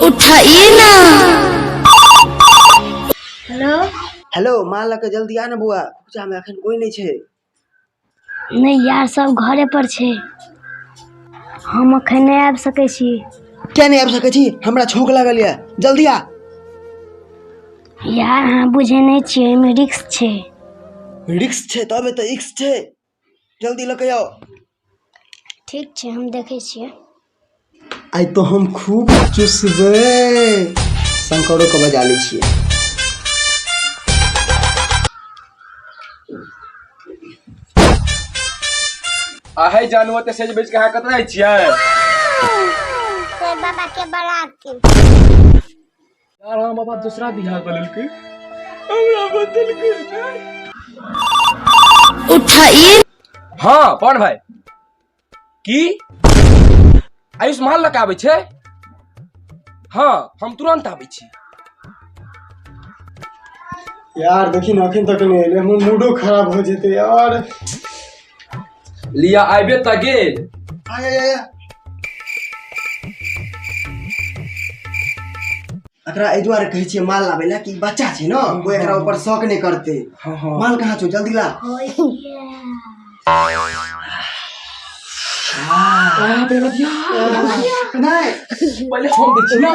उठाइए ना। Hello. Hello, माल लऽ कऽ जल्दी आ ने बौआ, पूजा में अखन कोई नहीं छै। नहि यार, सब घरे पर छै, हम अखन नहि आबि सकै छी। किया नहि आबि सकै छी? हमरा छौंक लागल यऽ, जल्दी आ। यार, अहाँ बुझै नहि छियै, एहिमे रिक्स छै। रिक्स छै तबे तऽ इक्स छै, जल्दी लऽ कऽ आउ। ठीक छै, हम देखै छियै। आइ तो हम खूब चुसबै, शंकरो के बजा लै छियै। अहे जानू, ओते सेज बेच के अहाँ कतऽ जाइ छियै? बाबा के बाराती। यार, हम बाबा दूसरा बियाह कऽ लेलकै, हमरा बदलकै। उठाइए। हाँ पवन भाई, की आयुष माल लऽ कऽ आबै छै? हाँ, हम तुरंत आबै छी। यार देखी ने, अखन तक नहि एलै, हमर मूडो खराब हो जेतै यार। लिया, आबे तऽ गेल। आ आ आ एकरा एहि दुआरे कहै छियै माल लाबै लए कि बच्चा छै ने, कोइ एकरा ऊपर शौक नहि करतै। हाँ हाँ माल कहाँ छौ? जल्दी ला। नहि। पहिले हम दै छी ना।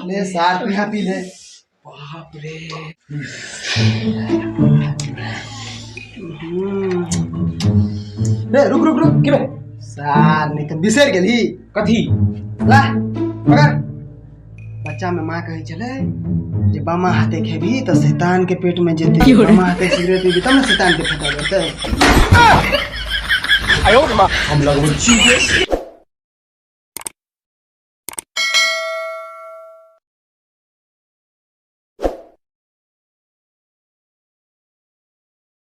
ले सार, तू यहाँ पी ले। बाप रे। रे, रुक रुक रुक। की भेल? सार, नहि तऽ बिसरि गेलही। कथी? ला पकड़। बच्चा में माँ कहै छलै जे बामा हाथे खेबही तऽ शैतान के पेट में जेतै, बामा हाथे सिगरेट पीबी तब ने शैतान के फेंका जेतै। आयो रे माँ, हम लगबै छी।